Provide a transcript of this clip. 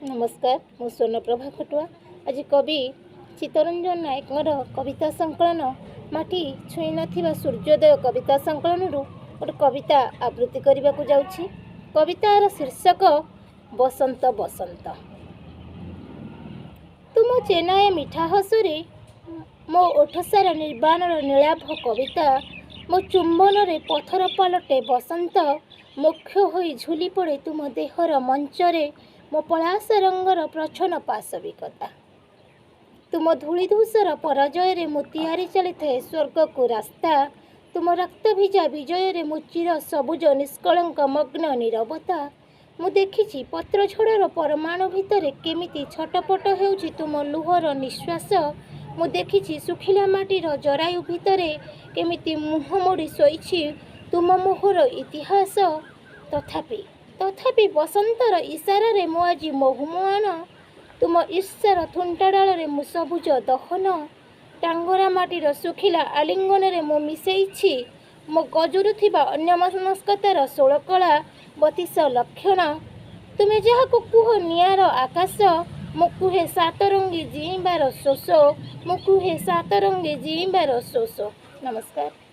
ନମସ୍କାର, ମୁଁ ସ୍ୱର୍ଣ୍ଣପ୍ରଭା ଖଟୁଆ। ଆଜି କବି ଚିତ୍ତରଞ୍ଜନ ନାୟକଙ୍କର କବିତା ସଂକଳନ ମାଟି ଛୁଇଁ ନଥିବା ସୂର୍ଯ୍ୟୋଦୟ କବିତା ସଂକଳନରୁ ଗୋଟେ କବିତା ଆବୃତ୍ତି କରିବାକୁ ଯାଉଛି। କବିତାର ଶୀର୍ଷକ ବସନ୍ତ ବସନ୍ତ। ତୁମ ଚେନାଏ ମିଠା ହସରେ ମୋ ଓଠ ସାରା ନିର୍ବାଣର ନୀଳାଭ କବିତା। ମୋ ଚୁମ୍ବନରେ ପଥର ପାଲଟେ ବସନ୍ତ, ମୋକ୍ଷ ହୋଇ ଝୁଲି ପଡ଼େ ତୁମ ଦେହର ମଞ୍ଚରେ ମୋ ପଳାଶ ରଙ୍ଗର ପ୍ରଚ୍ଛନ୍ନ ପାଶବିକତା। ତୁମ ଧୂଳି ଧୂସର ପରାଜୟରେ ମୁଁ ତିଆରି ଚାଲିଥାଏ ସ୍ୱର୍ଗକୁ ରାସ୍ତା। ତୁମ ରକ୍ତ ଭିଜା ବିଜୟରେ ମୁଁ ଚିର ସବୁଜ ନିଷ୍କଳଙ୍କ ମଗ୍ନ ନୀରବତା। ମୁଁ ଦେଖିଛି ପତ୍ରଝଡ଼ାର ପରମାଣୁ ଭିତରେ କେମିତି ଛଟପଟ ହେଉଛି ତୁମ ଲୁହର ନିଶ୍ୱାସ। ମୁଁ ଦେଖିଛି ଶୁଖିଲା ମାଟିର ଜରାୟୁ ଭିତରେ କେମିତି ମୁହଁ ମୋଡ଼ି ଶୋଇଛି ତୁମ ମୋହର ଇତିହାସ। ତଥାପି ତଥାପି ବସନ୍ତର ଇଶାରାରେ ମୁଁ ଆଜି ମହୁମୁଆଣ। ତୁମ ଈର୍ଷାର ଥୁଣ୍ଟା ଡାଳରେ ମୁଁ ସବୁଜ ଦହନ। ଟାଙ୍ଗରା ମାଟିର ଶୁଖିଲା ଆଲିଙ୍ଗନରେ ମୁଁ ମିଶେଇଛି ମୋ ଗଜୁରୁଥିବା ଅନ୍ୟମନସ୍କତାର ଷୋଳକଳା, 32 ଲକ୍ଷଣ। ତୁମେ ଯାହାକୁ କୁହ ନିଆଁର ଆକାଶ, ମୁଁ କୁହେ ସାତରଙ୍ଗୀ ଜିଇଁବାର ଶୋଷ। ମୁଁ କୁହେ ସାତରଙ୍ଗୀ ଜିଇଁବାର ଶୋଷ। ନମସ୍କାର।